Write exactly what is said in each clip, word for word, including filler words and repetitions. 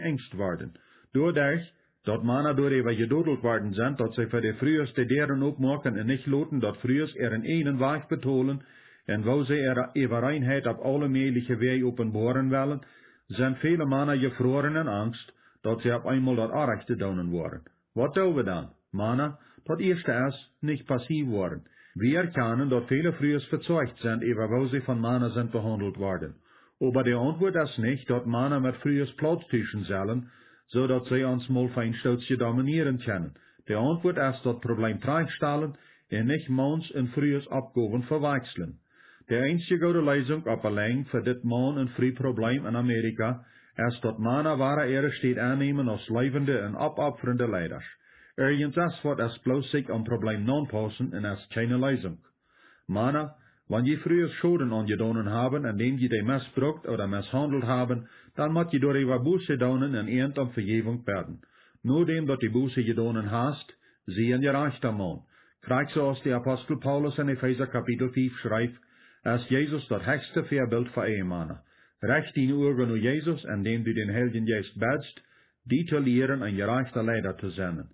Enjst worden. Doaderch, daut Mana doaräwa jedodelt worden sent, daut see fa de Frues de Däaren opmoaken un nich loten, daut Frues äaren eenen Wajch betolen, un woo see äare Äwareenheit opp aule mäajliche Wäaj openboaren wellen, sent väle Mana jefroaren en Angst, daut see opp eenmol daut Orrajchte doonen woaren. Waut doo wie dan? Mana, daut ieeschte es, nich passiv woaren. Wie erkjanen, daut väle Frues vezoacht sent äwa woo see von Mana sent behaundelt worden. Oba de Auntwuat es nich, daut Mana met Frues Plauz tuschen sellen, soo daut see ons mol fa een Stootje dominieren kjennen. De Auntwuat es, daut Probleem trigjstalen un nich Mauns un Frues Oppgowen vewakjslen. De eensje goode Leesunk opp de Lenj fa dit Maun un Fru Probleem en Amerika es, daut Mana wada äare Städ aunnämen aus leewende un oppopfrende Leidasch. Irjent es waut es bloos sikj aum Probleem aunpaussen un es kjeene Leesunk. Mana, wan jie Frues Schoden aunjedonen haben, endäm jie dee mesbrukt ooda meshaundelt haben, dan mott jie doaräwa Buße doonen un äant om Vejäwunk bäden. Nodäm daut du Buße jedonen hast, sie een jerajchta Maun. Krakjt soo aus de Apostel Paulus en Efeesa Kapitel fief schreef, es Jesus daut hechste Väabilt fa Ehemana. Rajcht diene Uagen no Jesus, endäm du dän Heiljen Jeist bädst, die to lieren, een jerajchta Leida to sennen.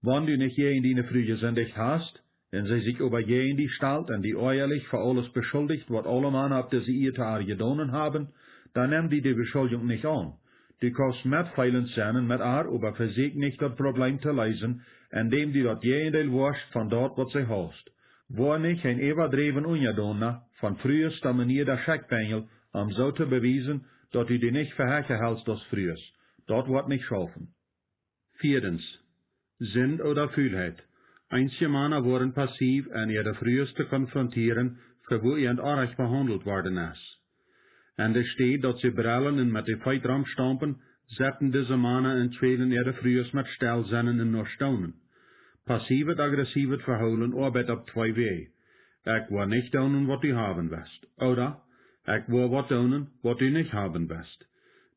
Wan du nich jäajen diene Fru jesindicht hast, un see sikj oba jäajen die stalt un die oajalich fa aules beschuldicht, waut aule Mana opp dise Ieed to ar jedonen haben, dan nemm die de Beschuldjunk nich aun. Du kaust metfeelent sennen met ar, oba vesieekj nich daut Probleem to leesen, endäm du daut Jäajendeel woascht von daut, waut see haust. Woa nich een äwadräwen Unjadona, von Frues dominieeda Schekjbenjel, om soo to bewiesen, daut du die nich fa hecha helst aus Frues. Daut woat nich schaufen. Vieedens, Sind ooda Fulheit. Eenje Mana woaren passiv, om äare Frues to konfrontieren, fa woo äant orrajcht behaundelt worden es. En de Städ daut see brellen un met de Feet romstompen, setten dise Mana un kjwälen äare Frues met stell sennen un nuscht doonen. Passievet, aggressivet Vehoolen oabeit opp twee Wäaj. Ekj woa nich doonen, waut du haben west. Ooda, ekj woa waut doonen, waut du nich haben west.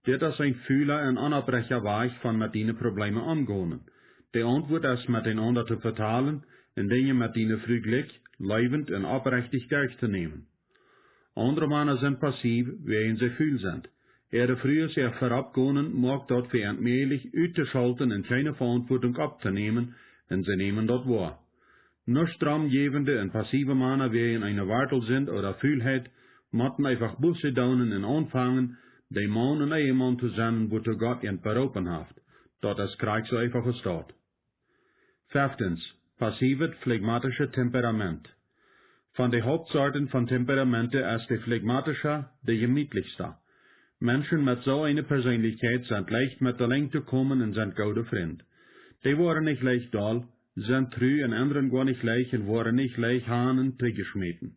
Dit es een fula un onopprechtja Wajch von met diene Probleeme omgonen. De Auntwuat es, met eenaunda to vetalen un Dinja met diene Fru jlikj, leewent un opprechtich derchtonämen. Aundre Mana sent passiv, wäajen see ful sent. Äare Frues äa Veroppgonen moakt daut fa an mäajlich uttoschalten un kjeene Veauntwuatunk opptonämen, un see nämen daut woa. Nuscht romjäwende un passive Mana wäajen eene Wartelsind ooda Fulheit motten eefach Buße doonen un aunfangen, de Maun un Ehemaun to sennen, wuatoo Gott an beroopen haft. Daut es krakjt soo eefach aus daut. Feftens, passievet phlegmatische Temperament. Von de Hauptsorten von Temperamente es de phlegmatische de jemietlichste. Menschen met soo eene Perseenlichkjeit sent leicht met de Lenj to komen un sent goode Frind. Dee woaren nich leicht doll, sent tru un endren goa nich leicht un woaren nich leicht han un trigjjeschmäten.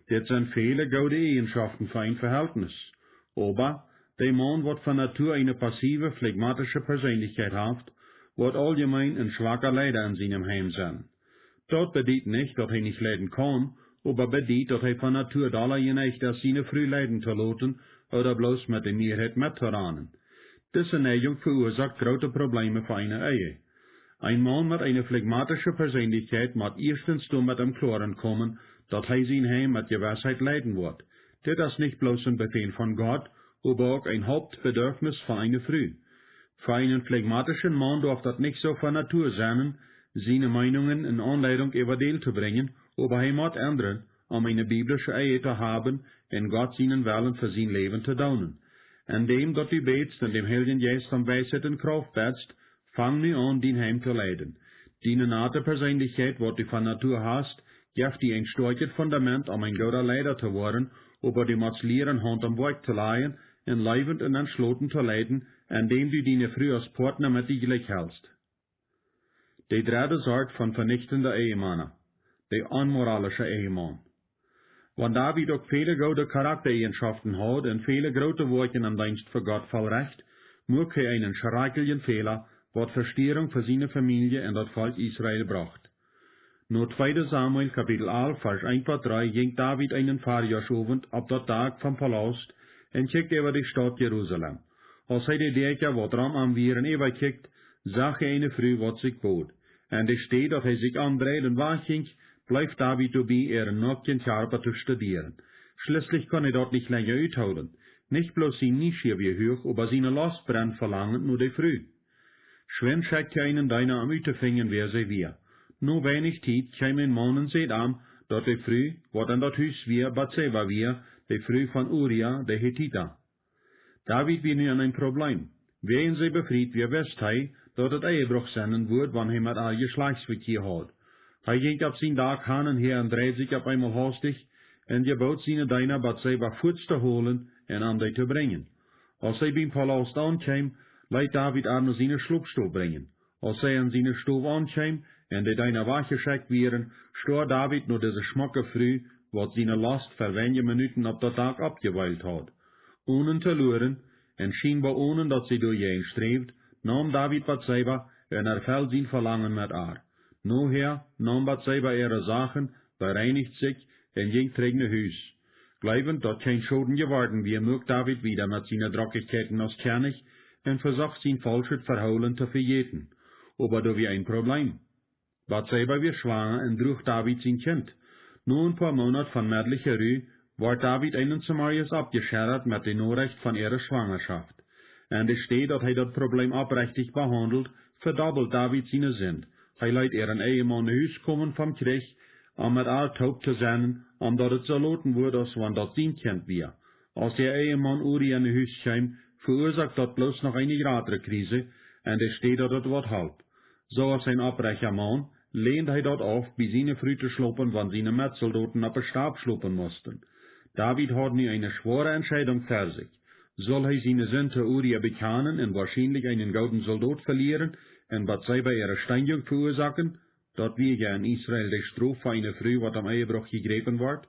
Dit sent väle goode Eajenschoften fa een Vehältnis. Oba, de Maun, waut von Natua eene passive, phlegmatische Perseenlichkjeit haft, woat auljemeen een schwaka Leida en sienem Heim sennen. Daut bediet nich, daut hee nich leiden kaun, oba bediet, daut hee von Natua dolla jeneicht es, siene Fru leiden to loten ooda bloos met de Mieeheit mettoranen. Dise Neijunk veuasoakt groote Probleeme fa eene Ehe. Een Maun met eene phlegmatische Perseenlichkjeit mott ieeschtens doamet em Kloaren komen, daut hee sien Heim met Jewissheit leiden woat. Dit es nich bloos een Befäl von Gott, oba uk een Hauptbedürfnis von eene Fru. Fa eenen phlegmatischen Maun darf daut nich soo von Natua sennen, siene Meinungen un Aunleidunk äwadäl to brinjen, oba hee mott endren, om eene biblische Ehe to haben un Gott sienen Wellen fa sien Läwen to doonen. Endäm daut du bätst un däm Heiljen Jeist om Weisheit un Krauft bätst, fang nu aun, dien Heim to leiden. Diene nate Perseenlichkjeit, waut du von Natua hast, jeft die een stoakjet Fundament, om een gooda Leida to woaren, oba du motst lieren, Haunt aum Woakj to lajen un leewent un entschloten to leiden, endäm du diene Fru aus Partner met die jlikj helst. De dredde Sort von venichtende Ehemana, de onmoralische Ehemaun. Wan David uk väle goode Charaktaeajenschoften haud un väle groote Woakjen em Deenst fa Gott vollrecht, muak hee eenen schrakjlichen Fäla, waut Vestierunk fa siene Famielje un daut Volkj Israel brocht. No tweede Samuel Kapitel alf, Varsch eent bat dree jinkj David eenen Farjoaschowent opp daut Dak vom Palaust un kjikjt äwa de Staut Jerusalem. Aus hee de Däakja, waut rom am wieren, äwakjikjt, sach hee eene Fru, waut sikj bood. En de Städ, daut hee sikj omdreid un wajchjinkj, bleef David doabie, äaren noakjen Kjarpa to studieren. Schlieslich kunn hee daut nich lenja uthoolen. Nich bloos sien Nieschia wia huach, oba siene Lost brennd Velangen no de Fru. Schwind schekjt hee eenen Deena, om uttofinjen, wäa see wia. No weinich Tiet kjeem een Maun un säd am, daut de Fru, waut en daut Hus wia, Batseba wia, de Fru von Uria, de Hetita. David wia nu en een Probleem. Wäajen see befriet wia, wist hee, daut et Ehebruch sennen wudd, wan hee met ar Jeschlajchtsvekjia haud. Hee jinkj opp sien Dak han un häa un dreid sikj opp eemol haustich un jebood siene Deena, Batseba fuats to holen un am dee to brinjen. Aus see biem Palaust aunkjeem, leet David ar no siene Schlopstow brinjen. Aus see en siene Stow aunkjeem un de Deena wajchjeschekjt wieren, stoa David no dise schmocke Fru, waut siene Lost fa weinje Minuten opp daut Dak oppjeweelt haud. Onen to luaren un schienboa onen daut see doajäajen sträwd, naum David Batseba un erfeld sien Velangen met ar. Nohäa naum Batseba äare Sachen, bereinicht sikj un jinkj trigj no Hus. Gleewend daut kjeen Schoden jeworden wia, muak David wieda met siene Drockichkjeiten aus Kjennich un vesocht sien faulschet Vehoolen to vejäten. Oba doa wia een Probleem. Batseba wia schwanga un druach David sien Kjint. No een poa Moonat von medliche Ru wort David eenen Zemorjes oppjescheddat met de Norecht von äare Schwangaschoft. En de Städ daut hee daut Probleem opprechtich behaundeld, vedobbeld David siene Sind. Hee leet äaren Ehemaun no Hus komen vom Kjrich, om met ar toop to sennen, om daut et soo loten wudd, aus wan daut sien Kjint wia. Aus äa Ehemaun Uria no Hus kjeem, veuasoakt daut bloos noch eene jratre Kjrise, en de Städ daut et waut holp. Soo aus een opprechtja Maun länd hee daut auf, bie siene Fru to schlopen, wan siene Metzoldoten oppe Stap schlopen musten. David haud nu eene schwoare Entscheidunk ver sikj. Sull hee siene Sind to Uria bekjanen un woarschienlich eenen gooden Soldot velieren un Batseba äare Steenjunk veuasoaken? Daut wia je en Israel de Strof fa eene Fru, waut om Ehebruch jejräpen wort.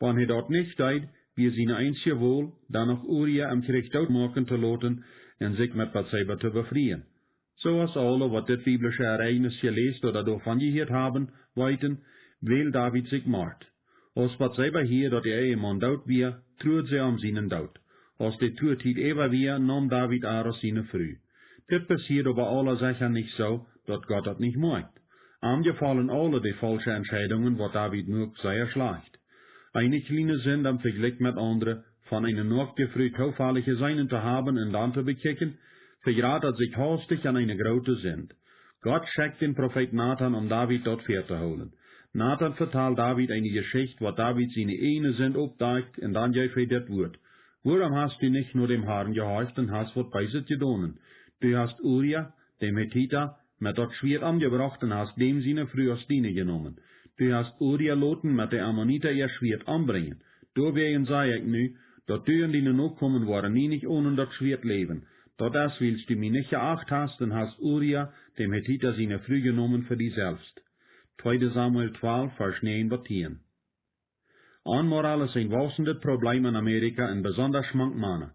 Wan hee daut nich deed, wia siene eensje Wol, dan noch Uria em Kjrich dootmoaken to loten un sikj met Batseba to befrieen. Soo aus aule, waut dit biblische Ereignis jeläst ooda doavon jehieet haben, weeten, wäld David sikj Mord. Aus Batseba hieed, daut äa Ehemaun doot wia, truad see om sienen Doot. Aus de Truatiet äwa wia, naum David ar aus siene Fru. Dit passieed oba aulasecha nich soo, daut Gott daut nich moakjt. Am jefollen aule de faulsche Entscheidungen, waut David muak, sea schlajcht. Eene kjliene Sind em Vejlikj met aundre, von eene noakje Fru toofallich jeseenen to haben un dan to bekjikjen, vejrata sikj haustich en eene groote Sind. Gott schekjt dän Profeet Natan, om David daut väatohoolen. Natan vetald David eene Jeschicht, waut David siene ieejne Sind oppdakjt, un dan jeef hee dit Wuat: Wuarom hast du nich no däm Harn jehorcht un hast waut Beeset jedonen? Du hast Uria, däm Hetita, met daut Schwieet omjebrocht un hast däm siene Fru aus diene jenomen. Du hast Uria loten met de Ammonita äa Schwieet ombrinjen. Doawäajen saj ekj nu, daut du un diene Nokomen woaren nie nich onen daut Schwieet läwen. Daut es, wiels du mie nich jeacht hast un hast Uria, däm Hetita, siene Fru jenomen fa die selfst. Tweede Samuel twalf, Varsch näajen bat tieen. Onmoral es een wausendet Probleem en Amerika un besonda mank Mana.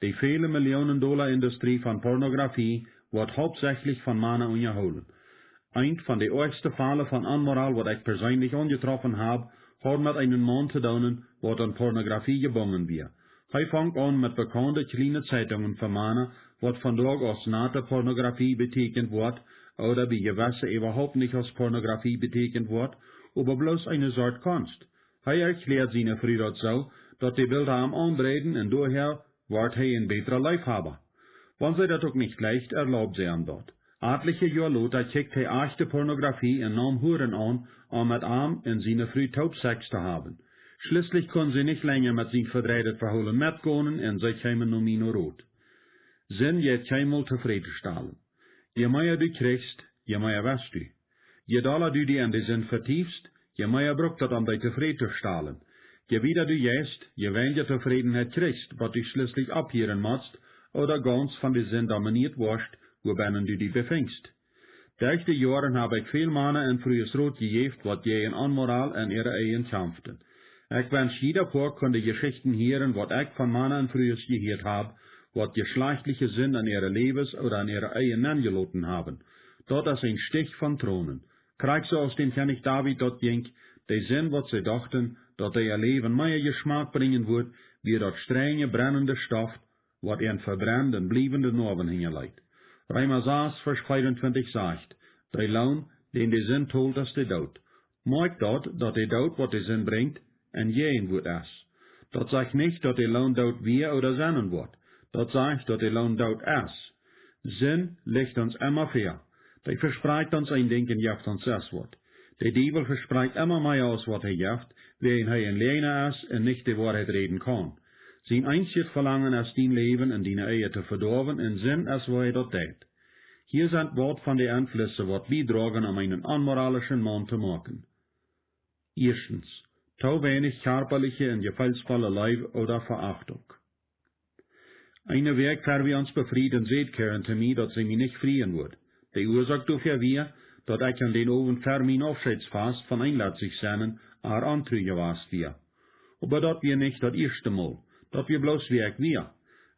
De väle Millionen Dolla Industrie von Pornografie woat hauptsächlich von Mana unjahoolen. Eent von de oajchste Fäle von Onmoral, waut ekj perseenlich aunjetroffen hab, haud met eenen Maun to doonen, waut aun Pornografie jebungen wia. Hee funk aun met bekaunde kjliene Zeitungen fa Mana, waut vondoag aus nackte Pornografie betieekjent woat, ooda bie jewesse äwahaupt nich aus Pornografie betieekjent woat, oba bloos eene Sort Konst. Hee erkjläad siene Fru daut soo, daut de Bilda am aundreiden, un doahäa wort hee een bätra Leefhaba. Wan see daut uk nich jleicht, erlaubt see am daut. Atliche Joa lota kjikjt hee achte Pornografie un naum Huaren aun, om met am un siene Fru toop Sex to haben. Schlieslich kunn see nich lenja met sien vedreidet Vehoolen metgonen un see kjeemen no mie no Rot. Sind jeit kjeenmol tofräd to stalen. Je mea du kjrichst, je mea west du. Je dolla du die en de Sind vetiefst, je mea brukt daut, om die tofräd to stalen. Je wieda du jeist, je weinja Tofrädenheit kjrichst, bat du schlieslich opphieren motst ooda gaunz von de Sind dominieet woascht, wuabennen du die befingst. Derch de Joaren hab ekj väl Mana un Frues Rot jejäft, waut jäajen Onmoral en äare Ehen kjamften. Ekj wensch, jieda Poa kunn de Jeschichten hieren, waut ekj von Mana un Frues jehieet hab, waut jeschlajchtliche Sind en äare Läwes ooda en äare Ehen nenjeloten haben. Daut es een Stich von Tronen. Krakjt soo aus däm Kjennich David daut jinkj, de Sind, waut see dochten, daut äa Läwen mea Jeschmak brinjen wudd, wia daut strenje, brennende Stoft, waut äa vebrennde, bliewende Noawen hinjaleet. Reema sas, Varsch veeauntwintich sajcht: De Loon, dän de Sind tolt, es de Doot. Moakjt daut, daut de Doot, waut de Sind brinjt, een Jäajenwuat es. Daut sajcht nich, daut de Loon doot wia ooda sennen woat. Daut sajcht, daut de Loon doot es. Sind licht ons emma väa. Dee vesprakjt ons een Dinkj un jeft ons sest waut. De Diewel vesprakjt emma mea aus waut hee jeft, wiels hee een Läajna es un nich de Woarheit räden kaun. Sien eensjet Velangen es, dien Läwen un diene Ehe to vedoawen, un Sind es, woo hee daut deit. Hia sent waut von de Enflüsse, waut biedroagen, om eenen onmoralischen Maun to moaken. Ieeschtens, too weinich kjarpaliche un jefeelsvolle Leew ooda Veachtunk. Eene Wäakj ver wie ons befrieden, säd Karen to mie, daut see mie nich frieen wudd. De Uasoak doafäa wia, daut ekj aun dän Owent ver mien Aufscheidsfast von eenlatzich sennen ar ontru jewast wia. Oba daut wia nich daut ieeschte Mol. Daut wia bloos, woo ekj wia.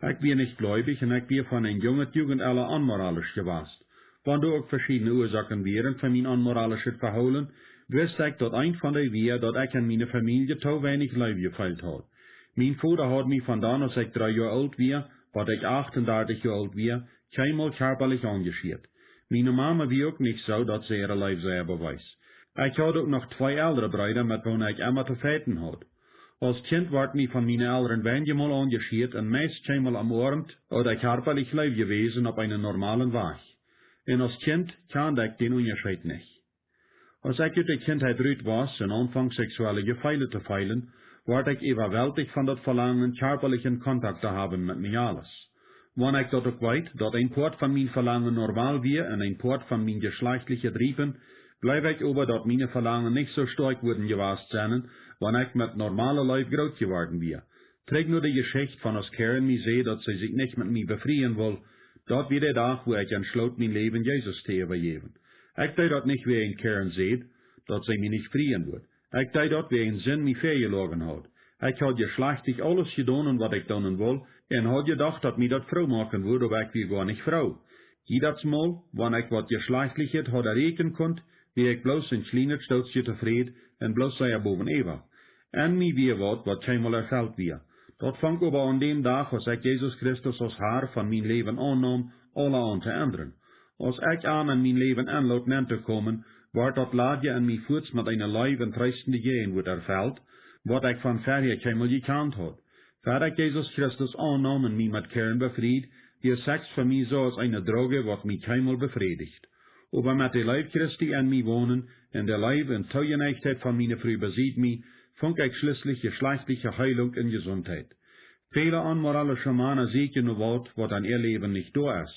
Ekj wia nich gleubich un ekj wia von een junget Jugentella onmoralisch jewast. Wan doa uk veschiedne Uasoaken wieren fa mien onmoralischet Vehoolen, wist ekj, daut eent von dee wia, daut ekj en miene Famielje too weinich Leew jefeelt haud. Mien Voda haud mie von dan, aus ekj dree Joa oolt wia, bat ekj achtendartich Joa oolt wia, kjeenmol kjarpalich aunjeschieet. Miene Mame wia uk nich soo, daut see äare Leew sea bewees. Ekj haud uk noch twee eldre Breeda, met woone ekj emma to feiten haud. Aus Kjint wort mie von miene Elren weinje Mol aunjeschieet un meist kjeenmol omoarmt ooda kjarpalich Leew jewast opp eenen normalen Wajch. Un aus Kjint kjand ekj dän Unjascheet nich. Aus ekj ut de Kjintheit rut wia un aunfunk seksuelle Jefeele to feelen, wort ekj äwawelticht von daut Velangen, kjarpalichen Kontakt to haben met Mejales. Wan ekj daut uk weet, daut een Poat von mien Velangen normal wia un een Poat von mien jeschlajchtlichet Riepen, jleew ekj oba, daut miene Velangen nich soo stoakj wudden jewast sennen, wan ekj met normale Leew groot jeworden wia. Trigj no de Jeschicht von aus Karen mie säd, daut see sikj nich met mie befrieen wull, daut wia de Dach, wua ekj entschloot, mien Läwen Jesus to äwajäwen. Ekj deed daut nich, wiels Karen säd, daut see mie nich frieen wudd. Ekj deed daut, wiels Sind mie väajeloagen haud. Ekj haud jeschlajchtich aules jedonen, waut ekj doonen wull, un haud jedocht, daut mie daut froo moaken wudd, oba ekj wia goa nich froo. Jiedatsmol, wan ekj waut Jeschlajchtlichet haud erreichen kunt, wia ekj bloos een kjlienet Stootje tofräd un bloos sea bowen äwa. En mie wia waut, waut kjeenmol erfelt wia. Daut funk oba aun däm Dach, aus ekj Jesus Christus aus Har von mien Läwen aunnaum, aula aun to endren. Aus ekj am en mien Läwen enlood nenn to komen, wort daut Ladje en mie fuaz met eene leewe un treestende Jäajenwuat erfelt, waut ekj von verhäa kjeenmol jekjant haud. Ver ekj Jesus Christus aunnaum un mie met Karen befried, wia Sex fa mie soo aus eene Droge, waut mie kjeenmol befrädicht. Oba met de Leew Christi en mie wonen un de Leew un Toojeneichtheit von miene Fru besied mie, funk ekj schlieslich jeschlajchtliche Heelunk un Jesuntheit. Väle onmoralische Mana sieekjen no waut, waut en äa Läwen nich doa es.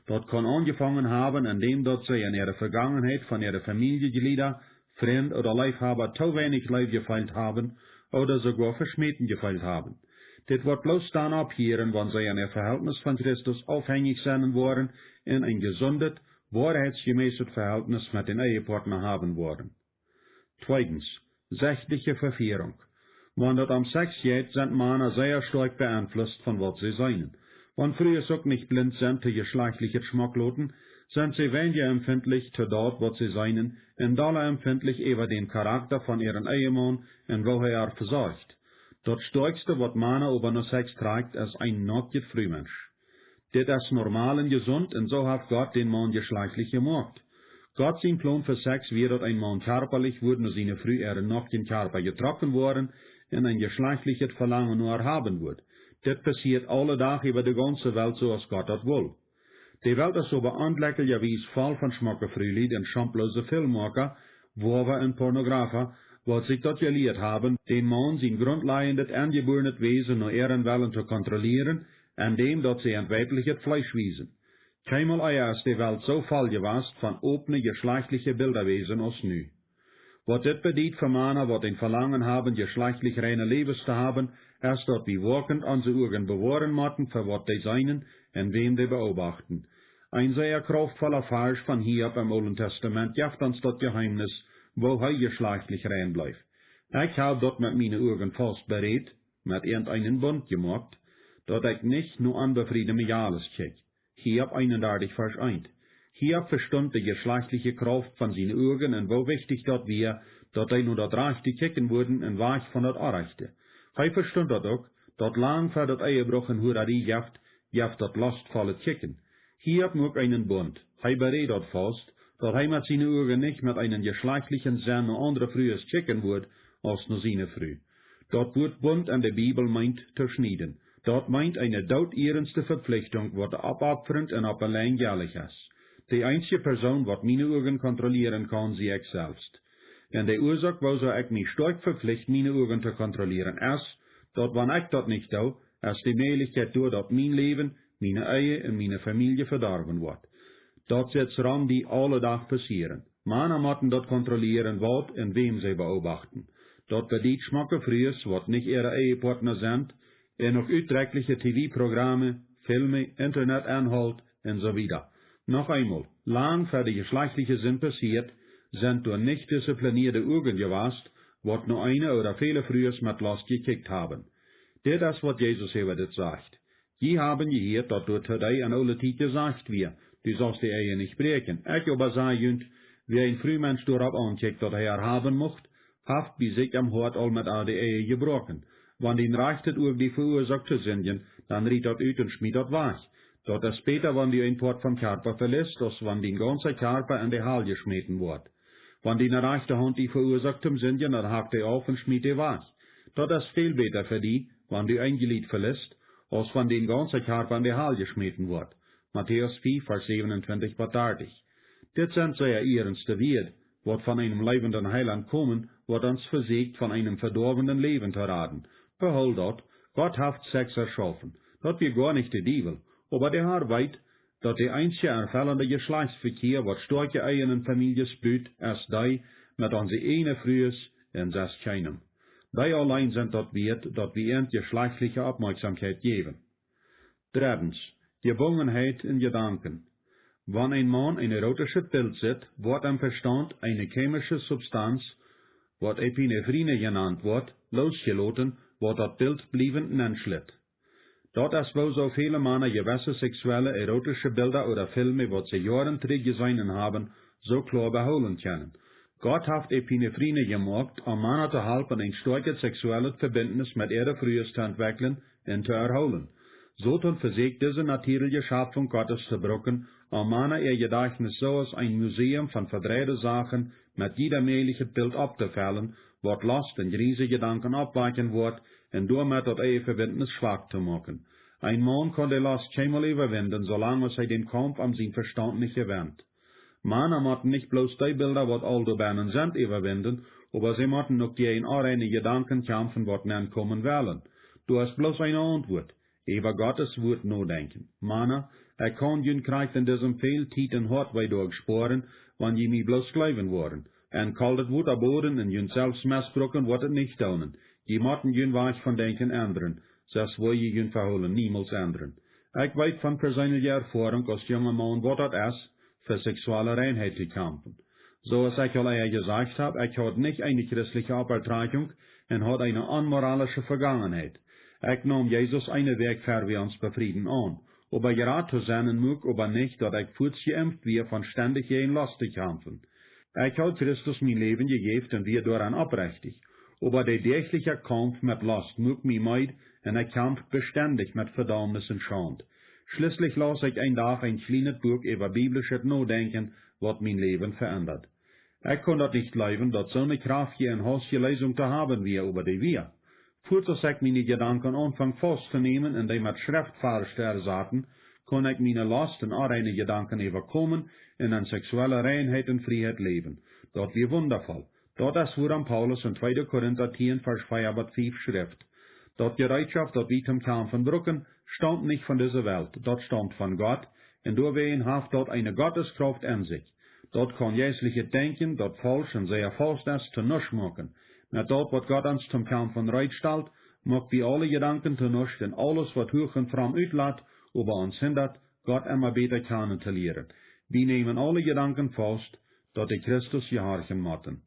Daut kaun aunjefongen haben, en däm daut see en äare Vegangenheit von äare Famieljeglieda, Frind ooda Leefhaba too weinich Leew jefeelt haben ooda soogoa veschmäten jefeelt haben. Dit woat bloos dan opphieren, wan see en äa Vehältnis von Christus aufhenjich sennen woaren un een jesundet, woarheitsjemäset Vehältnis met dän Ehepartna haben woaren. Tweedens, sichtliche Vefierunk. Wan daut om Sex jeit, sent Mana sea stoakj beeinflusst von waut see seenen. Wan Frues uk nich blint sent to jeschlajchtlichet Schmockloten, sent see weinja empfintlich to daut, waut see seenen, un dolla empfintlich äwa dän Charakta von äaren Ehemaun un woo hee ar vesorcht. Daut stoakjste, waut Mana oba no Sex trakjt, es een noakjet Frumensch. Dit es normal un jesunt, un soo haft Gott dän Maun jeschlajchtlich jemoakt. Gott sien Plon fa Sex wia, daut een Maun kjarpalich wudd no siene Fru äaren noakjen Kjarpa jetrocken woaren un een jeschlajchtlichet Velangen no ar haben wudd. Dit passieet aule Dach äwa de gaunze Welt, soo aus Gott daut wull. De Welt es oba onjlekjlicherwies voll von schmocke Frulied un schaumloose Filmmoaka, Woawa un Pornografa, waut sikj daut jelieet haben, dän Maun sien grundlajendet aunjebuarenet Wäsen no äaren Wellen to kontrollieren, en däm daut see äa weiblichet Fleesch wiesen. Kjeenmol ea es de Welt soo voll jewast von opne jeschlajchtliche Bildawäsen aus nu. Waut dit bediet fa Mana, waut een Velangen haben, jeschlajchtlich reine Läwes to haben, es daut wie woakjent onse Uagen bewoaren motten fa waut dee seenen un wäm dee beobachten. Een sea krauftvolla Varsch von Hiob em Oolen Testament jeft ons daut Jeheemnis, woo hee jeschlajchtlich rein bleef. Ekj hab daut met miene Uagen faust berät, met irjent eenen Bunt jemoakt, daut ekj nich no onbefriede Mejales kjikj. Hiob eenendartich, Varsch eent. Hiob vestunt de jeschlajchtliche Krauft von siene Uagen un woo wichtich daut wia, daut hee no daut Rajchte kjikjen wudd un wajch von daut Orrajchte. Hee vestunt daut uk, daut lang ver daut Ehebruch un Hurarie jeft, jeft daut lostvollet Kjikjen. Hiob muak eenen Bunt. Hee beräd daut faust, daut hee met siene Uagen nich met eenen jeschlajchtlichen Senn no aundre Frues kjikjen wudd, aus no siene Fru. Daut Wuat Bunt en de Bibel meent to schnieden. Daut meent eene doodierenste Vepflichtunk, waut oppopfrent un opp een Lenj jelich es. De eensje Persoon, waut miene Uagen kontrollieren kaun, sie ekj selfst. Un de Uasoak, wuarom ekj mie stoakj vepflicht, miene Uagen to kontrollieren, es, daut wan ekj daut nich doo, es de Mäajlichkjeit doa, daut mien Läwen, miene Ehe un miene Famielje vedorwen woat. Daut sitt rom die aule Dach passieren. Mana motten daut kontrollieren, waut un wäm see beobachten. Daut bediet schmocke Frues, waut nich äare Ehepartner sent, un uk utdrekjliche T V-Programme, Filme, Internetinhalt un soo wieda. Noch eemol, lang ver de jeschlajchtliche Sind passieet, sent doa nich diszipliniede Uagen jewast, waut no eene ooda väle Frues met Lost jekjikjt haben. Dit es, waut Jesus äwa dit sajcht: Jie haben jehieet, daut doa to dee en oole Tiet jesajcht wia: Du saust de Ehe nich bräakjen. Ekj oba saj junt, wäa een Frumensch doaropp aunkjikjt, daut hee äa haben mucht, haft bie sikj em Hoat aul met äa de Ehe jebroaken. Wan dien rajchtet Uag die veuasoakt to sindjen, dan riet daut ut un schmiet daut wajch. Daut es bäta, wan du een Poat vom Kjarpa velist, aus wan dien gaunza Kjarpa en de Hal jeschmäten woat. Wan diene rajchte Haunt die veuasoakt toom sindjen, dan hack dee auf un schmiet dee wajch. Daut es väl bäta fa die, wan du een Jliet velist, aus wan dien gaunza Kjarpa en de Hal jeschmäten woat. Matäus fief, Varsch säwenuntwintich bat dartich. Dit sent sea ierenste Wieed, waut von eenem leewenden Heilaunt komen, waut ons vesieekjt, von eenem vedoawen Läwen to raden. Behool daut, Gott haft Sex erschaufen. Daut wia goa nich de Diewel, oba de Har weet, daut de eensje erfellende Jeschlajchtsvekjia, waut stoakje Ehen un Famieljes but, es dee met onse ieejne Frues un sest kjeenem. Dee auleen sent daut wieet, daut wie an jeschlajchtliche Oppmoakjsomkjeit jäwen. Dreddens, Jebungenheit en Jedanken. Wan een Maun een erotischet Bilt sitt, woat em Vestaunt eene kjemische Substanz, waut Epinephrine jenant woat, loosjeloten, waut daut Bilt bliewent nenschlitt. Daut es, woo soo väle Mana jewesse seksuelle, erotische Bilda ooda Filme, waut see Joaren trigj jeseenen haben, soo kloa behoolen kjennen. Gott haft Epinephrine jemoakt, om Mana to halpen, een stoakjet seksuellet Vebintnis met äare Frues to entwekjlen un to erhoolen. Soton vesieekjt dise natieelje Schapfunk Gottes to brucken, om Mana äa Jedajchtnis soo aus een Museum von vedreide Sachen met jieda mäajlichet Bilt opptofellen, waut Lost un jriese Jedanken oppwakjen woat, un doamet daut Ehevebintnis schwak to moaken. Een Maun kaun de Lost kjeenmol äwawinden, soo lang aus hee dän Kaumf om sien Vestaunt nich jewennt. Mana motten nich bloos dee Bilda, waut aul doa bennen sent, äwawinden, oba see motten uk dee onreine Jedanken kjamfen, waut nenkomen wellen. Doa es bloos eene Auntwuat: äwa Gottes Wuat nodenkjen. Mana, ekj kaun junt krakjt en disem väl Tiet un Hoatwee doa spoaren, wan jie mie bloos jleewen woaren. En koldet Wota boden un junt selfst mesbruken woat et nich doonen. Jie motten jun Wajch von denkjen endren, sest woa jie jun Vehoolen niemols endren. Ekj weet von perseenelje Erfoarunk aus junga Maun, waut daut es, fa seksuelle Reinheit to kjamfen. Soo aus ekj aul ea jesajcht hab, ekj haud nich eene christliche Opptrakjunk un haud eene onmoralische Vegangenheit. Ekj naum Jesus eene Wäakj ver wie ons befrieden aun. Oba jerat to sennen muak oba nich, daut ekj fuaz jeemft wia von stendich jäajen Lost to kjamfen. Ekj haud Christus mien Läwen jejäft un wia doaraun opprechtich. Oba de däajchlije Kaumf met Lost muak mie meed un ekj kjamft bestendich met Vedaumnis un Schaund. Schlieslich laus ekj een Dach een kjlienet Buak äwa biblischet Nodenkjen, waut mien Läwen veendad. Ekj kunn daut nich jleewen, daut soone kjraftje un haustje Leesunk to haben wia, oba dee wia. Fuaz aus ekj miene Jedanken aunfunk faust to nämen un dee met Schreftvarsch to ersaten, kunn ekj miene Lost un onreine Jedanken äwakomen un en seksuelle Reinheit un Frieheit läwen. Daut wia wundavoll. Daut es, wuarom Paulus en tweede Korinta tieen, Varsch vea bat fief schrift: Daut Jereetschoft, daut wie toom Kjamfen bruken, staumt nich von dise Welt, daut staumt von Gott, un doawäajen haft daut eene Gotteskrauft en sikj. Daut kaun jeistlichet Denkjen, daut faulsch un sea faust es, to nuscht moaken. Met daut, waut Gott ons toom Kjamfen reed stalt, moak wie aule Jedanken to nuscht un aules, waut huach un fromm utlat, oba ons hindat, Gott emma bäta kjanen to lieren. Wie nämen aule Jedanken faust, daut dee Christus jehorchen motten.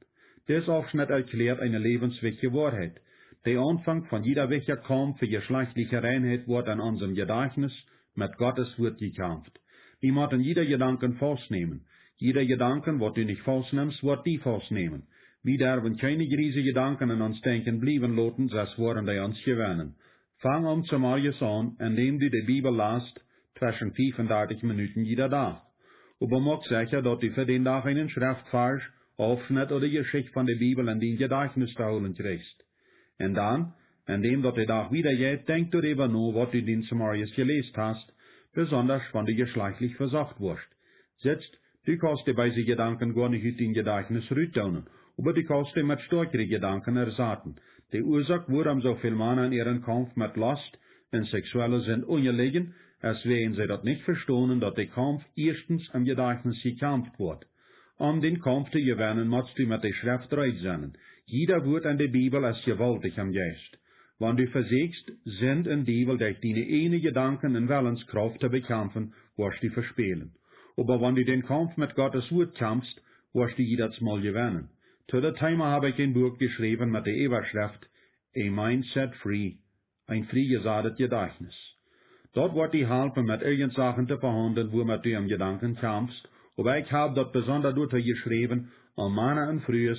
Dis Aufschnett erkjläat eene läwenswichtje Woarheit. De Aunfank von jieda wichtja Kaumf fa jeschlajchtliche Reinheit woat en onsem Jedajchtnis met Gottes Wuat jekjamft. Wie motten jieda Jedanken faust nämen. Jieda Jedanken, waut du nich faust nemst, woat die faust nämen. Wie derwen kjeene jriese Jedanken en ons Denkjen bliewen loten, sest woaren dee ons jewennen. Fang om zemorjes aun, endäm du de Bibel last, tweschen fief un dartich Minuten jieda Dach. Oba moak secha, daut du fa dän Dach eenen Schreftvarsch, Aufschnett ooda Jeschicht von de Bibel en dien Jedajchtnis to hoolen kjrichst. Un dan, en däm daut de Dach wieda jeit, denkj doaräwa no, waut du dän Zemorjes jeläst hast, besondasch wan du jeschlajchtlich vesocht woascht. Sitst, du kaust de beese Jedanken goanich ut dien Jedajchtnis rutdoonen, oba du kaust dee met stoakjre Jedanken ersaten. De Uasoak, wuarom soo väl Mana en äaren Kaumf met Lost un seksuelle Sind unjalijen, es wäajen see daut nich vestonen, daut de Kaumf ieeschtens em Jedajchtnis jekjamft woat. Om dän Kaumf to jewennen, motst du met de Schreft reed sennen. Jieda Wuat en de Bibel es jewaultich em Jeist. Wan du vesäkjst, Sind un Diewel derch diene ieejne Jedanken un Wellenskrauft to bekjamfen, woascht du vespälen. Oba wan du dän Kaumf met Gottes Wuat kjamfst, woascht du jiedatsmol jewennen. To daut Teema hab ekj een Buak jeschräwen met de Äwaschreft A Mind Set Free, een friejesatet Jedajchtnis. Daut woat die halpen, met irjent Sachen to vehaundlen, wuamet du em Jedanken kjamfst, oba ekj hab daut besonda doatoo jeschräwen, om Mana un Frues,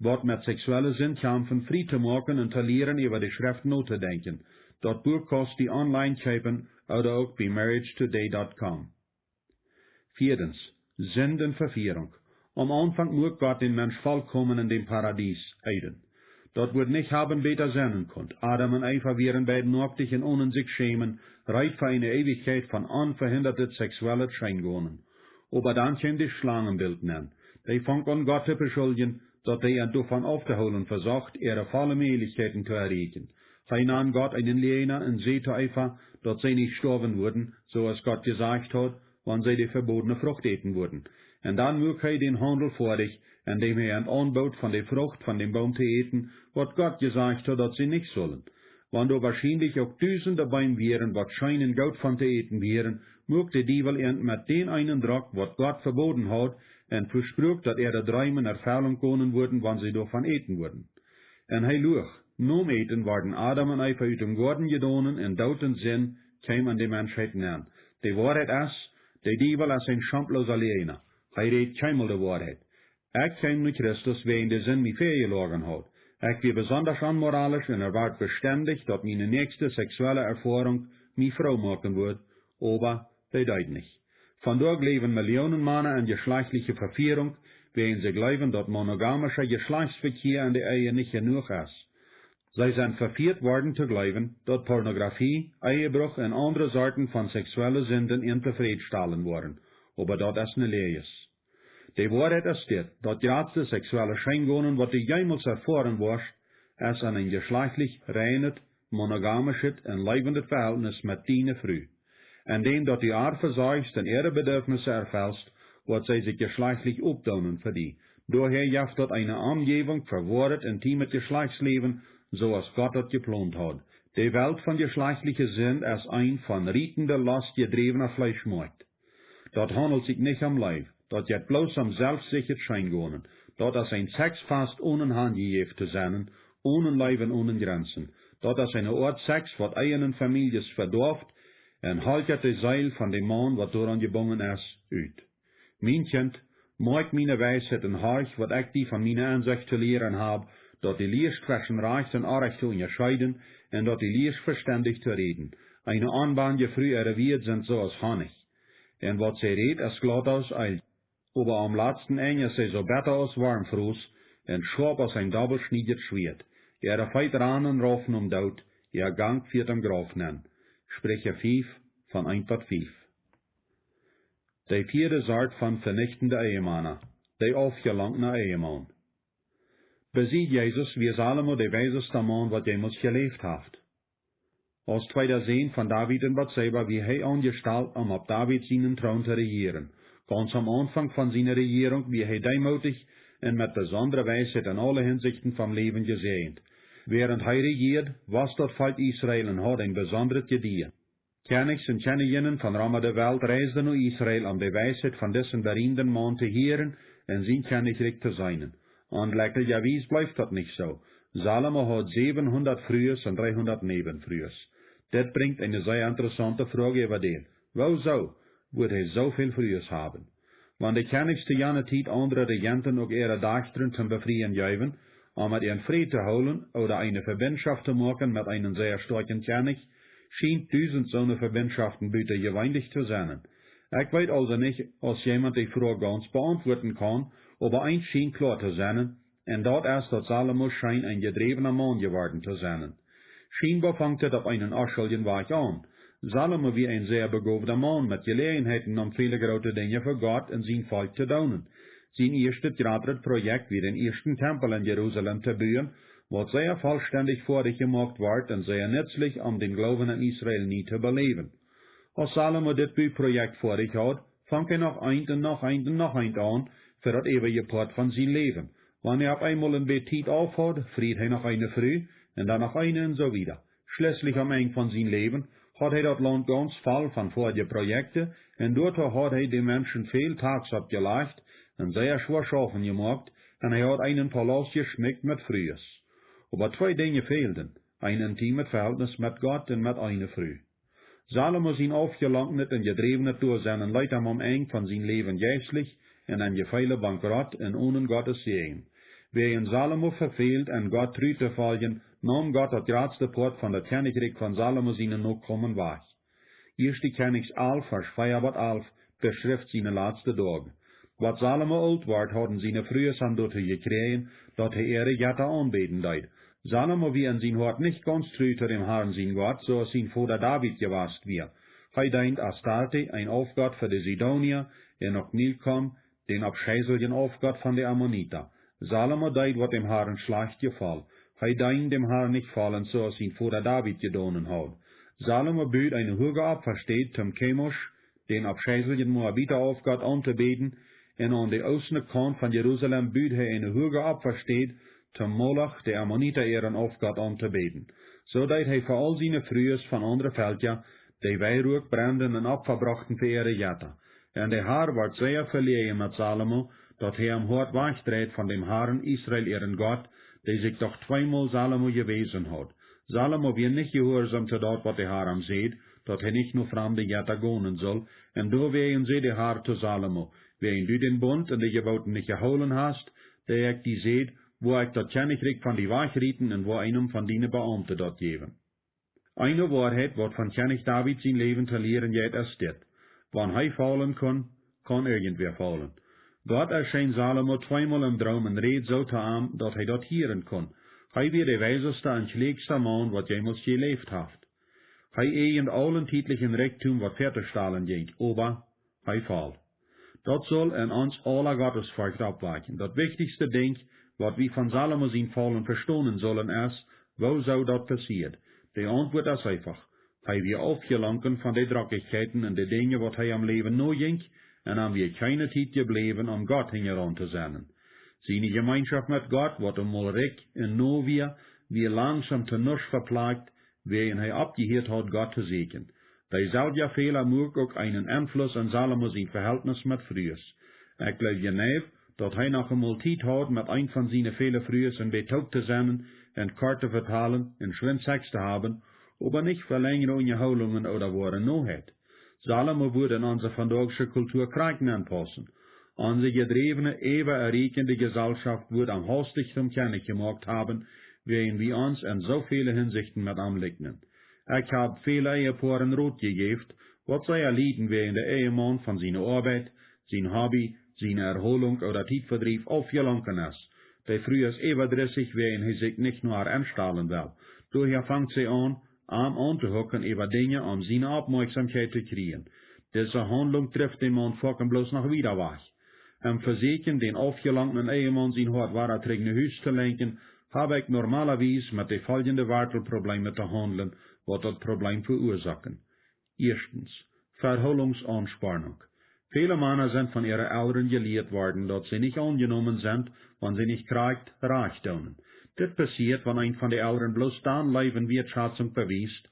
waut met seksuelle Sind kjamfen, frie to moaken un to lieren, äwa de Schreft notodenkjen. Daut Buak kaust du online kjeepen ooda uk bie marriage today dot com. Vieedens, Sind un Vefierunk. Aum Aunfank muak Gott dän Mensch volkomen en däm Paradies, Eden. Daut wudd nich haben bäta sennen kunt. Adam un Eva wieren beid noaktich un onen sikj schämen, reed fa eene Eewichkjeit von onvehindatet seksuellet Scheengonen. Oba dan kjeem de Schlangenbilt nenn. Dee funk aun Gott to beschuldjen, daut hee an doavon auftohoolen vesocht, äare volle Mäajlichkjeiten to erreichen. Hee nand Gott eenen Läajna un säd to Eva, daut see nich stoawen wudden, soo aus Gott jesajcht haud, wan see de vebodne Frucht äten wudden. Un dan muak hee dän Haundel foadich, en däm hee an aunboot von de Frucht von däm Boom to äten, waut Gott jesajcht haud, daut see nich sullen. Wan doa woarschienlich uk dusende Beem wieren, waut scheen un goot von to äten wieren, muak de Diewel an met dän eenen Drock, waut Gott veboden haud, un vespruak, daut äare Dreemen en Erfellunk gonen wudden, wan see doavon äten wudden. Un hee luach. Nom Äten worden Adam un Eva ut däm Goaden jedonen un Doot un Sind kjeem en de Menschheit nenn. De Woarheit es, de Diewel es een schaumplosa Läajna. Hee rät kjeenmol de Woarheit. Ekj kjeem no Christus, wäajen de Sind mie väajeloagen haud. Ekj wia besondasch onmoralisch un erwoat bestendich, daut miene näakjste seksuelle Erfoarunk mie froo moaken wudd, oba dee deed nich. Vondoag läwen Millionen Mana en jeschlajchtliche Vefierunk, wäajen see jleewen, daut monogamischa Jeschlajchtsvekjia en de Ehe nich jenuach es. See sent vefieet worden to jleewen, daut Pornografie, Ehebruch un aundre Sorten von seksuelle Sinden an tofrädstalen woaren, oba daut es ne Läajes. De Woarheit es dit, daut jratste seksuelle Scheengonen, waut du jemols erfoaren woascht, es en een jeschlajchtlich reinet, monogamischet un leewendet Vehältnis met diene Fru. En däm daut du ar vesorchst un äare Bedürfnisse erfellst, woat see sikj jeschlajchtlich oppdoonen fa die. Doahäa jeft daut eene Omjäwunk fa woaret intiemet Jeschlajchtsläwen, soo aus Gott daut jeplont haud. De Welt von jeschlajchtliche Sind es een von rietende Lost jedräwna Fleeschmoakt. Daut haundelt sikj nich om Leew, daut jeit bloos om selfstsichjet Scheengonen. Daut es een Sexfast onen hanjejäft to sennen, onen Leew un onen Jrenzen. Daut es eene Oat Sex, waut Ehen un Famieljes vedoaft un holkjat de Seel von däm Maun, waut doaraun jebungen es, ut. Mien Kjint, moak miene Weisheit un horch, waut ekj die von miene Ensecht to lieren hab, daut du lieescht tweschen rajcht un orrajcht to unjascheeden, un daut du lieescht vestendich to räden. Eene onbanje Fru äare Wieed sent soo aus Honnich, un waut see rät es jlaut aus Eelj. Oba aum latsten Enj es see soo betta aus Wormfrost un schoap aus een dobbelschniedjet Schwieet. Äare Feet ranen rauf nom Doot, äa Gank fieet em Grauf nenn. Spricha fief, von eent bat fief. De vieede Sort von venichtende Ehemana, de aufjelangtna Ehemaun. Besied Jesus wia Salomo de weisesta Maun, waut jemols jeläft haft. Aus tweeda Sän von David un Batseba wia hee aunjestalt, om opp David sienen Troon to rejieren. Gaunz aum Aunfank von siene Rejierunk wia hee deemootich un met besondre Weisheit en aule Hinsichten vom Läwen jesäajent. Wäarent hee rejieed, wos daut Volkj Israel un haud een besondret Jedieet. Kjennichs un Kjennijinnen von romma de Welt reisden no Israel, om de Weisheit von disen beriemden Maun to hieren un sien Kjennichrikj to seenen. Un jlekjlijawies bleef daut nich soo. Salomo haud säwenhundat Frues un dreehundat Näwenfrues. Dit brinjt eene sea interessaunte Froag äwa dän: Wuarom wudd hee soo väl Frues haben? Wan de Kjennichs to jane Tiet aundre Rejenten uk äare Dajchta toom Befrieen jeewen, om met an Fräd to hoolen ooda eene Vebinjschoft to moaken met eenen sea stoakjen Kjennich, schient dusent soone Vebinjschoften butajeweenlich to sennen. Ekj weet aulsoo nich, aus jemaunt dee Froag gaunz beauntwuaden kaun, oba eent schient kloa to sennen: Un daut es, daut Salomo scheen een jedräwna Maun jeworden to sennen. Schienboa fangt et opp eenen onschuldjen Wajch aun. Salomo wia een sea begowda Maun met Jeläajenheiten, om väle groote Dinja fa Gott un sien Volkj to doonen. Sien ieeschtet jratret Projekt wia, dän ieeschten Tempel en Jerusalem to buen, waut sea vollstendich foadich jemoakt wort un sea nutzlich, om dän Gloowen en Israel nie to beläwen. Aus Salomo dit Buprojekt foadich haud, funk hee noch eent un noch eent un noch eent aun fa daut äwaje Poat von sien Läwen. Wan hee opp eemol een bät Tiet auf haud, fried hee noch eene Fru un dan noch eene un soo wieda. Schlieslich, aum Enj von sien Läwen, haud hee daut Launt gaunz voll von foadje Projekten, un doatoo haud hee de Menschen väl Taks oppjelajcht un sea schwoa schaufen jemoakt, un hee haud eenen Palaust jeschmikjt met Frues. Oba twee Dinja fälden: een intiemet Vehältnis met Gott un met eene Fru. Salomo sien aufjelangnet un jedräwnet Doasennen leet am aum Enj von sien Läwen jeistlich en een Jefeel bankrott un onen Gottes Säajen. Wäajen Salomo vefäld, en Gott tru to foljen, neem Gott daut jratste Poat von daut Kjennichrikj von Salomo siene Nokomen wajch. Ieeschte Kjennichs alf, Varsch vea bat alf, beschrift siene latste Doag. Waut Salomo oolt wort, hauden siene Frues am doatoo jekjräajen, daut hee äare Jetta aunbäden deed. Salomo wia en sien Hoat nich gaunz tru to däm Harn sien Gott, soo aus sien Voda David jewast wia. Hee deend Astarte, een Aufgott fa de Sidonia, un uk Milkom, dän aufscheisseljen Aufgott von de Ammonita. Salomo deed, waut däm Harn schlajcht jefoll. Hee deend däm Harn nich vollens, soo aus sien Voda David jedonen haud. Salomo bud eene huage Opfastäd toom Kemosch, dän aufscheisseljen Moabita Aufgott, auntobäden, un aun de oostne Kaunt von Jerusalem bud hee eene huage Opfastäd toom Moloch, de Ammonita äaren Aufgott, auntobäden. Soo deed hee fa aul siene Frues von aundre Velkja, dee Weiruak brenden un Opfa brochten fa äare Jetta. Un de Har wort sea veläajen met Salomo, daut hee am Hoat wajchdreid von däm Harn, Israel äaren Gott, dee sikj doch tweemol Salomo jewäsen haud. Salomo wia nich jehuarsom to daut, waut de Har am säd, daut hee nich no framde Jetta gonen sull, un doawäajen säd de Har to Salomo: Wäajen du dän Bunt un de Jebooten nich jehoolen hast, dee ekj die säd, woa ekj daut Kjennichrikj von die wajchrieten un woa eenem von diene Beaumte daut jäwen. Eene Woarheit, waut von Kjennich David sien Läwen to lieren jeit, es dit: Wan hee faulen kunn, kaun irjentwäa faulen. Gott erschien Salomo tweemol em Droom un räd soo to am, daut hee daut hieren kunn. Hee wia de weisesta un kjläakjsta Maun, waut jemols jeläft haft. Hee äjend aulentiedlichen Rikjdom, waut väatostalen jinkj, oba hee foll. Daut sull en ons aula Gottesforcht oppwakjen. Daut wichtichste Dinkj, waut wie von Salomo sien Faulen vestonen sullen, es, woosoo daut passieed. De Auntwuat es eefach: Hee wia aufjelunken von de Drockichkjeiten un de Dinja, waut hee em Läwen nojinkj, un am wia kjeene Tiet jebläwen, om Gott hinjaraun to sennen. Siene Jemeenschoft met Gott, waut am mol rikj un no wia, wia langsom to nuscht veplakjt, wäajen hee oppjehieet haud, Gott to sieekjen. Deeselwja Fäla muak uk eenen Enfluss en Salomo sien Vehältnis met Frues. Ekj jleew jeneiw, daut hee noch emol Tiet haud, met een von siene väle Frues en bät toop to sennen un kort to vetalen un schwind Sex to haben, oba nich fa lenjre Unjahoolungen ooda woare Noheit. Salomo wudd en onse vondaagsche Kultua krakjt nenpaussen. Onse jedräwne, äwaerieekjende Jesalschoft wudd am haustich toom Kjennich jemoakt haben, wäajen wie ons en soo väle Hinsichten met am likjnen. Ekj hab väle Ehepoaren Rot jejäft, waut see lieden wäajen de Ehemaun von siene Oabeit, sien Hobby, siene Erholunk ooda Tietvedriew aufjelunken es. De Fru es äwadrissich, wäajen hee sikj nich no ar enstalen well. Doahäa fangt see aun, am auntohucken äwa Dinja, om siene Oppmoakjsomkjeit to kjrieen. Dise Haundlunk drift dän Maun foaken bloos noch wieda wajch. Em Vesieekjen, dän aufjelungnen Ehemaun sien Hoat wada trigj no Hus to lenkjen, hab ekj normalerwies met de foljende Wartelprobleeme to haundlen, waut daut Problem veuasoaken. Ieeschtens, Verhoolungsaunspornunk. Väle Mana sent von äare Elren jelieet worden, daut see nich aunjenomen sent, wan see nich krakjt rajcht doonen. Dit passieet, wan eent von de Elren bloos dan Leew un Wieetschazunk bewiest,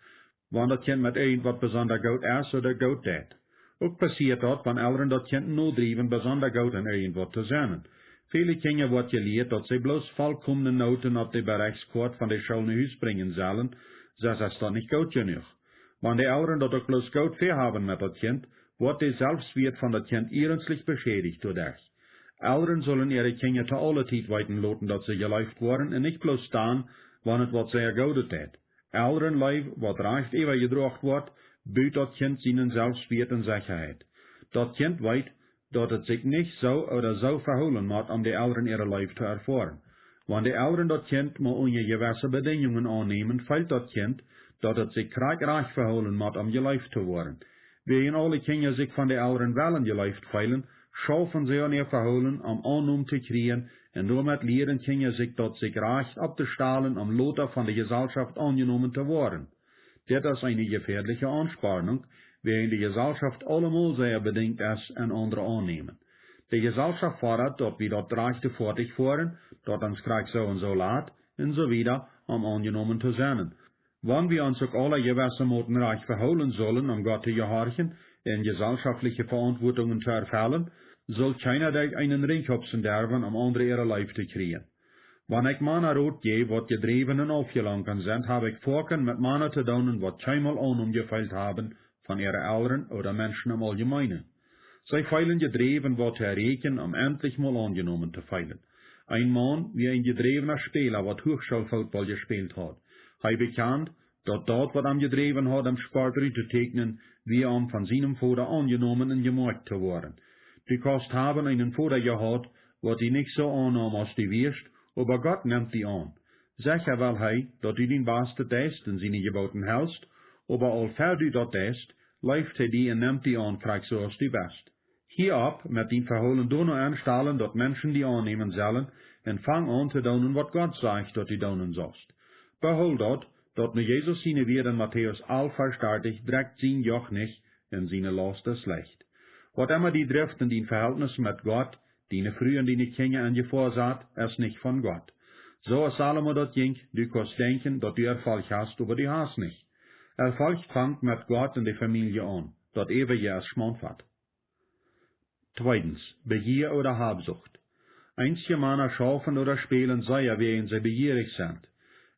wan daut Kjint met irjentwaut besonda goot es ooda goot deit. Uk passieet daut, wan Elren daut Kjint nodriewen, besonda goot en irjentwaut to sennen. Väle Kjinja woat jelieet, daut see bloos volkomne Noten opp de Bereichskoat von de School no Hus brinjen sellen, sest es daut nich goot jenuach. Wan de Elren daut uk bloos goot väahaben met daut Kjint, woat de Selfstwieet von daut Kjint iernstlich beschädicht doaderch. Elren sullen äare Kjinja to aule Tiet weeten loten, daut see jeleeft woaren, un nich bloos dan, wan et waut sea Goodet deit. Elrenleew, waut rajcht äwajedroagen woat, but daut Kjint sienen Selfstwieet un Sechaheit. Daut Kjint weet, daut et sikj nich soo ooda soo vehoolen mott, om de Elren äare Leew to erfoaren. Wan de Elren daut Kjint mau unja jewesse Bedinjungen aunnämen, feelt daut Kjint, daut et sikj krakjt rajcht vehoolen mott, om jeleeft to woaren. Wäajen aule Kjinja sikj von de Elren wellen jeleeft feelen, schaufen see aun äa Vehoolen, om Aunnomen to kjrieen, un doamet lieren Kjinja sikj daut, sikj rajcht opptostalen, om lota von de Jeselschoft aunjenomen to woaren. Dit es eene jefäadliche Aunspornunk, wäajen de Jeselschoft aulemol sea bedinjt es en aundre aunnämen. De Jeselschoft fodat, daut wie daut rajchte Foatich foaren, daut ons krakjt soo un soo lat, un soo wieda, om aunjenomen to sennen. Wan wie ons uk aula jewesse Moten rajcht vehoolen sullen, om Gott to jehorchen un jeselschoftliche Veauntwuatungen to erfellen, sull kjeena derch eenen Rinj hupsen derwen, om aundre äare Leew to kjrieen. Wan ekj Mana Rot jäw, waut jedräwen un aufjelunken sent, hab ekj foaken met Mana to doonen, waut kjeenmol Aunnom jefeelt haben von äare Elren ooda Menschen em Auljemeenen. See feelen jedräwen, waut to erreichen, om entlich mol aunjenomen to feelen. Een Maun wia een jedräwna Späla, waut Huachschoolfootball jespält haud. Hee bekjand, daut daut, waut am jedräwen haud, em Sport rut to tieekjnen, wia, om von sienem Voda aunjenomen un jemoakt to woaren. Du kaust haben eenen Voda jehaut, waut die nich soo aunnaum aus du wieescht, oba Gott nemt die aun. Secha well hee, daut du dien Bastet deist un siene Jeboten helst, oba aul ea du daut deist, leeft hee die un nemt die aun, krakjt soo aus du best. Hia opp met dien Vehoolen doano enstalen, daut Menschen die aunnämen sellen, un fang aun to doonen, waut Gott sajcht, daut du doonen saust. Behool daut, daut no Jesus siene Wieed en Matäus alf Varsch dartich: Drekjt sien Joch nich, un siene Laust es leicht. Waut emma die drift en dien Vehältnis met Gott, diene Fru un diene Kjinja en Jefoa sat, es nich von Gott. Soo aus Salomo daut jinkj, du kaust denkjen, daut du Erfolg hast, oba du hast nich. Erfolg fangt met Gott un de Famielje aun. Daut äwaje es Schmaundfat. Tweedens, Bejia ooda Habsucht. Eenje Mana schaufen ooda spälen sea, wäajen see bejierich sent.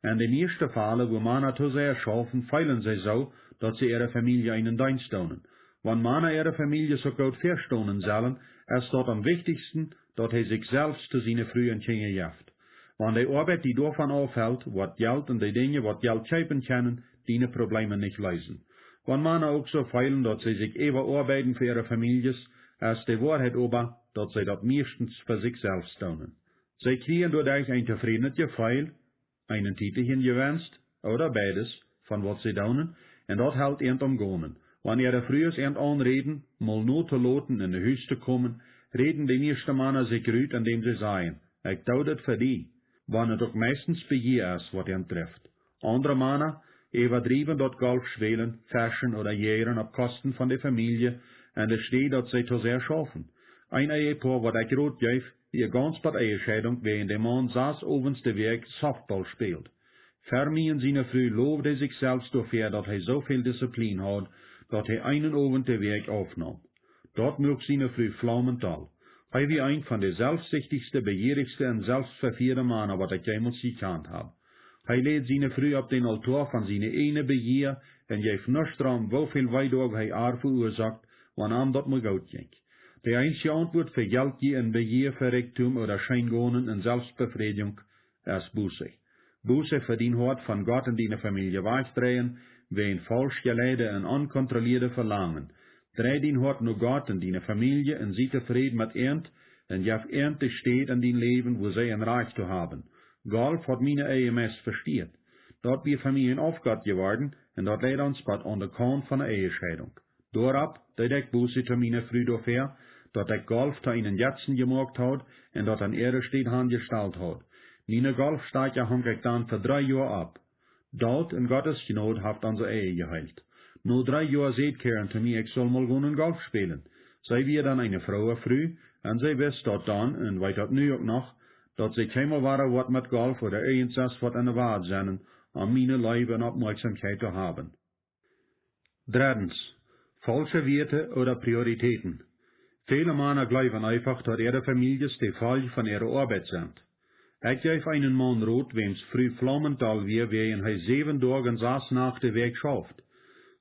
En de mieeschte Faulen, wua Mana too sea schaufen, feelen see soo, daut see äare Famielje eenen Deenst doonen. Wan Mana äare Famielje soo goot väastonen sellen, es daut aum wichtichsten, daut hee sikj selfst to siene Fru un Kjinja jeft. Wan de Oabeit die doavon aufhelt, woat Jelt un de Dinja, waut Jelt kjeepen kjennen, diene Probleemen nich leesen. Wan Mana uk soo feelen, daut see sikj äwaoabeiden fa äare Famieljes, es de Woarheit oba, daut see daut mieeschtens fa sikj selfst doonen. See kjrieen doaderch een tofrädnet Jefeel, eenen tietlichen Jewenst, ooda beides, von waut see doonen, un daut helt an aum gonen. Wan äare Frues an aunräden, mol no to loten en de Hus to komen, räden de mieeschte Mana sikj rut, endäm see sajen: Ekj doo dit fa die, wan et uk meistens Bejia es, waut an drift. Aundre Mana äwadriewen daut Golf spälen, feschen ooda jäajen opp Kosten von de Famielje, en de Städ, daut see too sea schaufen. Een Ehepoa, waut ekj Rot jeef, wia gaunz bie Ehescheidunk, wäajen de Maun sass Owents de Wäakj Softball spält. Fermi un siene Fru lowden sikj selfst doafäa, daut hee soo väl Disziplien haud, daut hee eenen Owent de Wäakj aufnaum. Daut muak siene Fru flaumend doll. Hee wia een von de selfstsichtichste, bejierjste un selfstvefieede Mana, waut ekj jemols jekjant hab. Hee läd siene Fru opp dän Altoa von siene ieejne Bejia un jeef nuscht doarom, woo väl Weedoag hee ar veuasoakt, wan am daut mau goot jinkj. De eensje Auntwuat fa Jelt un Bejia, fa Rikjdom ooda Scheengonen un Selfstbefrädjunk es Buße. Buße fa dien Hoat von Gott un diene Famielje wajchdreien, wäajen faulsch jeleide un onkontrolieede Velangen. Drei dien Hoat no Gott un diene Famielje un sie tofräd met an, un jeff an de Städ en dien Läwen, wua see een Rajcht to haben. Golf haud miene Ehe meist vesteat. Daut wia fa mie een Aufgott jeworden, un daut leid ons bat aun de Kaunt von de Ehescheidunk. Doaropp deed ekj Buße to miene Fru doafäa, daut ekj Golf to eenen Jetzen jemoakt haud un daut aun äare Städ han jestalt haud. Miene Golfstakja hunk ekj dan fa dree Joa opp. Daut un Gottes Jnod haft onse Ehe jeheelt. No dree Joa säd Karen to mie, ekj sull mol gonen Golf spälen. See wia dan eene frooe Fru, un see wist daut dan, un weet daut nu uk noch, daut see kjeenmol wada woat met Golf ooda irjent waut aun de Welt sennen, om miene Leew un Oppmoakjsomkjeit to haben. Dreddens, faulsche Wieeten ooda Prioritäten. Väle Mana jleewen eefach, daut äare Famieljes de Folj von äare Oabeit sent. Ekj jeef eenen Maun Rot, wäms Fru flaumend doll wia, wäajen hee säwen Doag un sass Nacht de Wäakj schauft.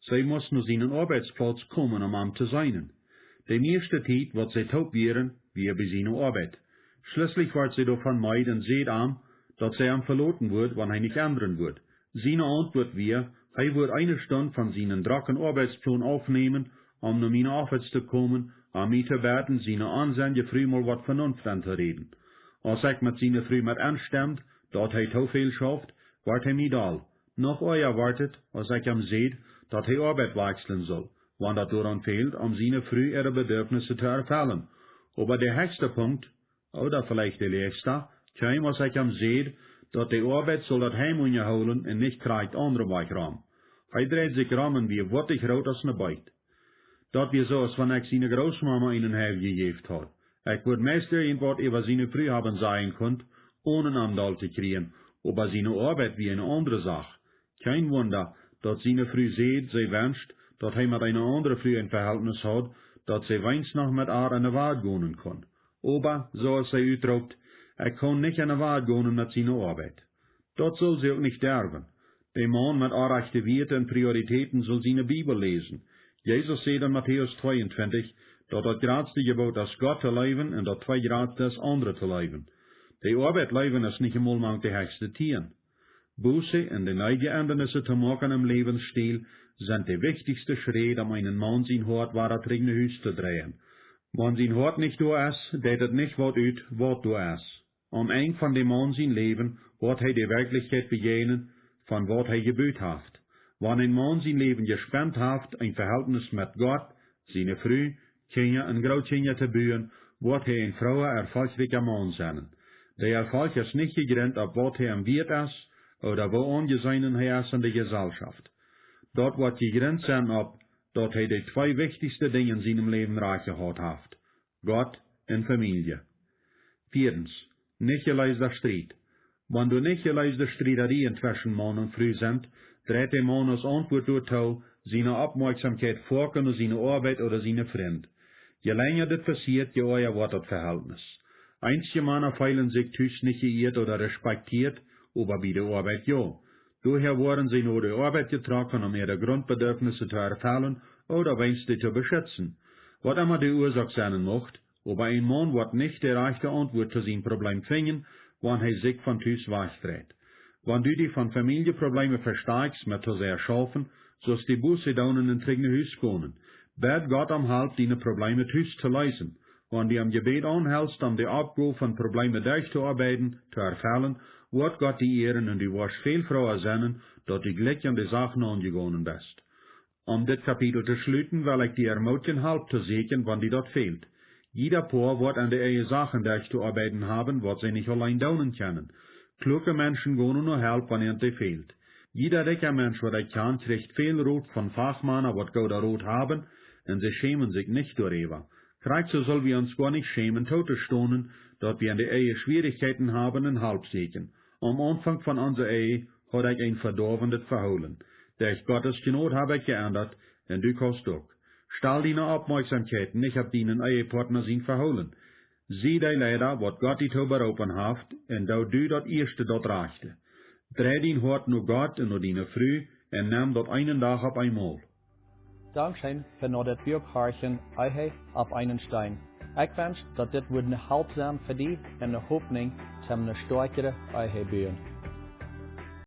See must no sienen Oabeitsplauz komen, om am to seenen. De mieeschte Tiet, waut see toop wieren, wia bie siene Oabeit. Schlieslich wort see doavon meed un säd am, daut see am veloten wudd, wan hee nich endren wudd. Siene Auntwuat wia, hee wudd eene Stund von sienen drocken Oabeitsplon aufnämen, om no miene Office to komen, om mie to bäden, siene onsennje Fru mol waut Venunft entoräden. Aus ekj met siene Fru met enstemd, daut hee too väl schauft, wort hee mie doll. Noch oaja wort et, aus ekj am säd, daut hee Oabeit wajchslen sull, wan daut doaraun fäld, om siene Fru äare Bedurfnisse to erfellen. Oba de hechsta Punkt, ooda veleicht de läachsta, kjeem, aus ekj am säd, daut de Oabeit sull daut Heim unjahoolen un nich krakjt aundre wajch rom. Hee dreid sikj rom un wia wutich root aus ne Beet. Daut wia soo, aus wan ekj siene Grootmama eenen Heiw jejäft haud. Ekj wudd meist irjentwaut äwa siene Fru haben sajen kunt, onen am doll to kjrieen, oba siene Oabeit wia eene aundre Sach. Kjeen Wunda, daut siene Fru säd, see wenscht, daut hee met eene aundre Fru een Vehältnis haud, daut see weens noch met ar enne Wad gonen kunn. Oba, soo aus see utroopt: "Ekj kaun nich enne Wad gonen met siene Oabeit." Daut sull see uk nich derwen. De Maun met orrajchte Wieed un Prioritäten sull siene Bibel läsen. Jesus säd en Matäus tweeuntwintich, daut daut jratste Jeboot es, Gott to leewen, un daut tweejratste es, aundre to leewen. De Oabeit leewen es nich emol mank de hechste tieen. Buße un de needje Endernisse to moaken em Läwensstiel sent de wichtichste Schräd, om eenen Maun sien Hoat wada trigj no Hus to dreien. Wan sien Hoat nich doa es, deit et nich waut ut, waut doa es. Aum Enj von däm Maun sien Läwen woat hee de Werkjlichkjeit bejäajnen, von waut hee jebut haft. Wan een Maun sien Läwen jespent haft, een Vehältnis met Gott, siene Fru, Kjinja un Grootkjinja to buen, woat hee een frooa, erfolchrikja Maun sennen. De Erfolch es nich jejrint opp waut hee aum wieet es, ooda woo aunjeseenen hee es en de Jeselschoft. Daut woat jejrint sennen opp, daut hee de twee wichtichste Dinja en sienem Läwen rajcht jehaut haft: Gott un Famielje. Vieedens, nich jeleesda Striet. Wan doa nich jeleesde Striedarieen tweschen Maun un Fru sent, dreit de Maun aus Auntwuat doatoo siene Oppmoakjsomkjeit foaken no siene Oabeit ooda siene Frind. Je lenja dit passieet, je oaja woat daut Vehältnis. Eenje Mana feelen sikj tus nich jeieet ooda respektieet, oba bie de Oabeit jo. Doahäa woaren see no de Oabeit jetrocken, om äare Gruntbedurfnisse to erfellen ooda weens dee to beschitzen. Waut emma de Uasoak sennen mucht, oba een Maun woat nich de rajchte Auntwuat to sien Problem finjen, wan hee sikj von tus wajchdreit. Wan du die von Famieljeprobleme vestakjst met to sea schaufen, sust du Buße doonen un trigj no Hus gonen. Bäd Gott om Help, diene Probleme tus to leesen. Wan du em Jebäd aunhelst, om de Oppgow von Probleme derchtooabeiden, to erfellen, woat Gott die ieren un du woascht väl frooa sennen, daut du jlikj aun de Sach naunjegonen best. Om dit Kapitel to schluten, well ekj die ermootjen, Help to sieekjen, wan die daut fält. Jieda Poa woat en de Ehe Sachen derchtooabeiden haben, waut see nich auleen doonen kjennen. Kluake Menschen gonen no Help, wan an dee fält. Jieda rikja Mensch, waut ekj kjan, kjricht väl Rot von Fachmana, waut gooda Rot haben, un see schämen sikj nich doaräwa. Krakjt soo sull wie ons goa nich schämen, tootostonen, daut wie en de Ehe Schwierichkjeiten haben un Help sieekjen. Aum Aunfank von onse Ehe haud ekj een vedoawendet Vehoolen. Derch Gottes Jnod hab ekj jeendat, un du kaust uk. Stal diene Oppmoakjsomkjeit nich opp dienen Ehepoatna sien Vehoolen. Sie de Leida, waut Gott die too beroopen haft, un doo du daut ieeschte daut rajchte. Drei dien Hoat no Gott un no diene Fru, un nem daut eenen Dach opp eemol. Dankscheen fa no dit Buak horchen, Ehe opp eenen Steen. Ekj wensch, daut dit wudd ne Help sennen fa die un ne Hopninj toom ne stoakjre Ehe buen.